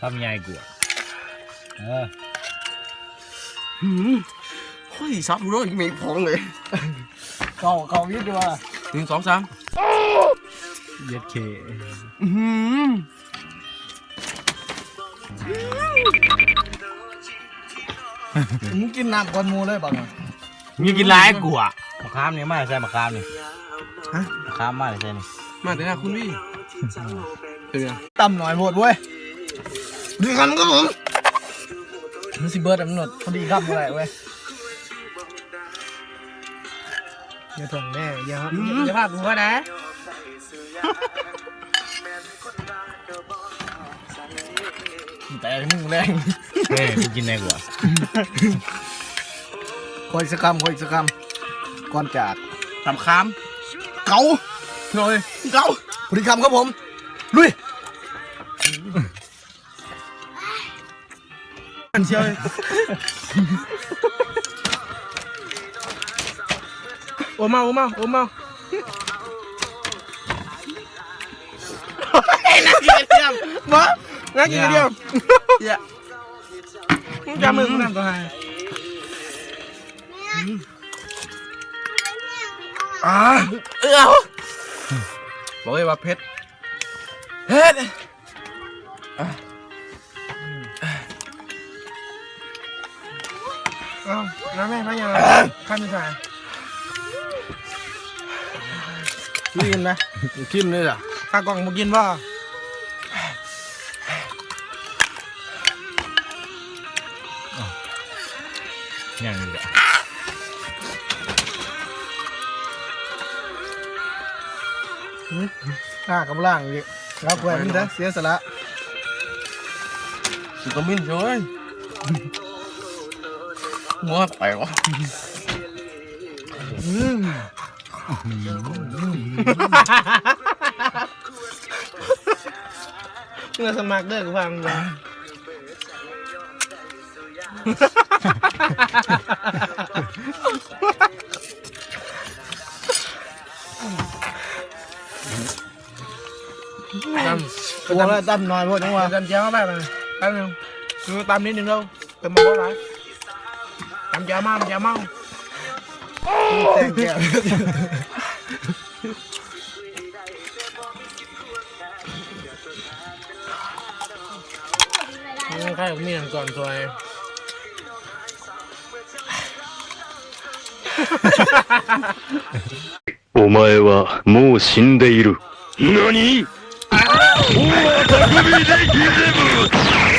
ຄຳໃຫຍ່ກວ່າ ເອີ ຫືມ ຂ້ອຍສັບເລີຍ ແມ່ງພອງເລີຍ ເຂົ້າ ເຂົ້າວິດດີກວ່າ ໜຶ່ງ ສອງ ສາມ ເຢັດເຄ ອືຫືມ ມຶງກິນນ້ຳກ່ອນໝູ່ເລີຍບັດນີ້ ມີກິນຫຼາຍກວ່າ ມະຂາມນີ້ມາໃສ່ ມະຂາມນີ້ ຮະ ມະຂາມມາໃສ່ນີ້ ມາແຕ່ນາຄຸນວີ ເປັນຫຍັງ ຕຳໜ້ອຍໂພດເວີຍ ດີຄຳຄັບຜົມ ມັນຊິເບິດແລ້ວ ມັນໂດດ ພໍດີຄຳບໍ່ໄດ້ເວີຍ ຢ່າຖ່ວງແດ່ ຢ່າ ອືມ ຢ່າພາກຫົວນະ. ແຕ່ມຶງແລງ ເອີ ກູກິນໄດ້ກວ່າ ຂໍອີກສັກຄຳ ຂໍອີກສັກຄຳ ກ່ອນຈາກ ຕຳຂາມ ເກົາ ເອົາເລີຍ ເກົາ ພໍດີຄຳຄັບຜົມ ລຸຍ ອັນເຊຍ ໂອມເອົາ ໂອມເອົາ ໂອມເອົາ ນັກກິນກະຕຽມ ບໍ່ ນັກກິນກະຕຽມ ເຢ້ຍ ຈຳມືຜູ້ນັ້ນກໍໃຫ້ ອາ ເອີ ບອກເລີຍວ່າເຜັດ ເຜັດ. ເອົາ ມາແມ່ ມາຫຍັງ ຄັນສາ ກິນນະ ກິນເລີຍລະ ຕາກ້ອງບໍ່ກິນບໍ່? ຍັງອີກ ອືມ ອາ ກຳລັງຢູ່ ເອົາຖ້ວຍມັນເດີ ເສຍສະຫຼະ ຊິຕາມິນເຊີຍ ຫົວແຕກວະ ອືມ. ເມື່ອສະໝັກເດີ ກູຟັງວ່າ ຕຳ ໂອ້ຍ ຕຳໜ້ອຍໂພດ ຈັ່ງວ່າ ຕຳແຈ່ວມາແບບນັ້ນ ຕຳໜຶ່ງ ຄືຕຳນິດໜຶ່ງເດີ. ເຕີມໝາກບອກຫຼາຍ ຕຳແຈ່ວມາ ຕຳແຈ່ວມາ ແຕ່ງແຈ່ວ ອືມ ໃຜມີຫຍັງກ່ອນຊ່ວຍ お前はもう死んでいる。何？もう匠でギゼブ。